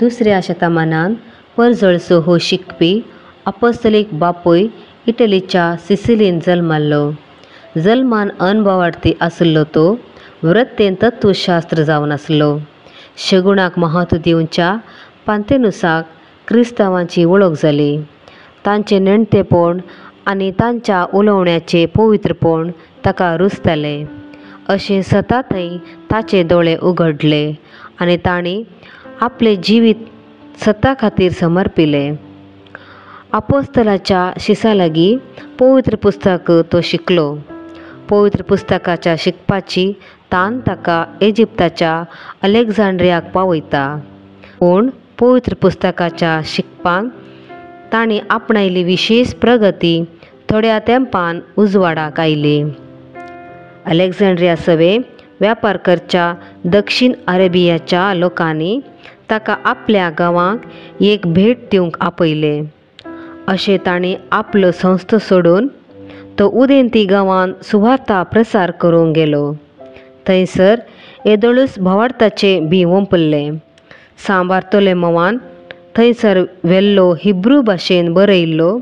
दुसऱ्या शतमानांत परजळसो हो शिकपी अपोस्तलीक बापूय इटलीच्या सिसिलीन जल्माल्लो. जल्मान अनभावार्थी आशिल्लो तो वृत्तेन तत्वशास्त्र जावन आसलो. शगुणाक महत्व दिवच्या पांतेनुसाक क्रिस्तांवांची वळख जाली. तांचें नेणतेपण आनी तांच्या उलोवण्याचें पवित्रपण ताका रुचतालें. अशें सता थंय ताचे दोळे उगडले आनी तांणी आपलें जिवीत सता खातीर समर्पिलें. अपोस्तलाच्या शिसा लागीं पवित्र पुस्तक तो शिकलो. पवित्र पुस्तकाच्या शिकपाची तान ताका इजिप्ताच्या अलेक्झांड्रियाक पावयता. पूण पवित्र पुस्तकाच्या शिकपान तांणी आपणायली विशेश प्रगती थोड्या तेंपान उजवाडाक आयली. अलेक्झांड्रिया सवे व्यापार करच्या दक्षिण अरेबियाच्या लोकांनी ताका आपल्या गांवांक एक भेट दिवंक आपयलें. अशें तांणी आपलो संस्था सोडून तो उदेंती गांवांत सुवार्ता प्रसार करूंक गेलो. थंयसर येदोळूच भावार्थाचें बीं ओंपल्लें. सां बार्तोलोमेवान थंयसर व्हेल्लो हिब्रू भाशेन बरयल्लो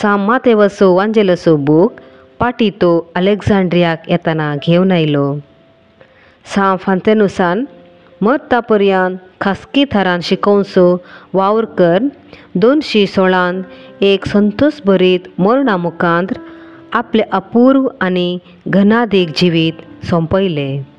सां मातेवसो वांजेलाचो बूक पाटी तो अलेक्झांड्रियाक येतना घेवन आयलो. सां फांतेनुसान मरता पर्यंत खासगी थरान शिकोवचो वावर कर 216 एक संतोष भरीत मरणा मुखांत आपलें अपूर्व आनी घनादीक जिवीत सोंपयलें.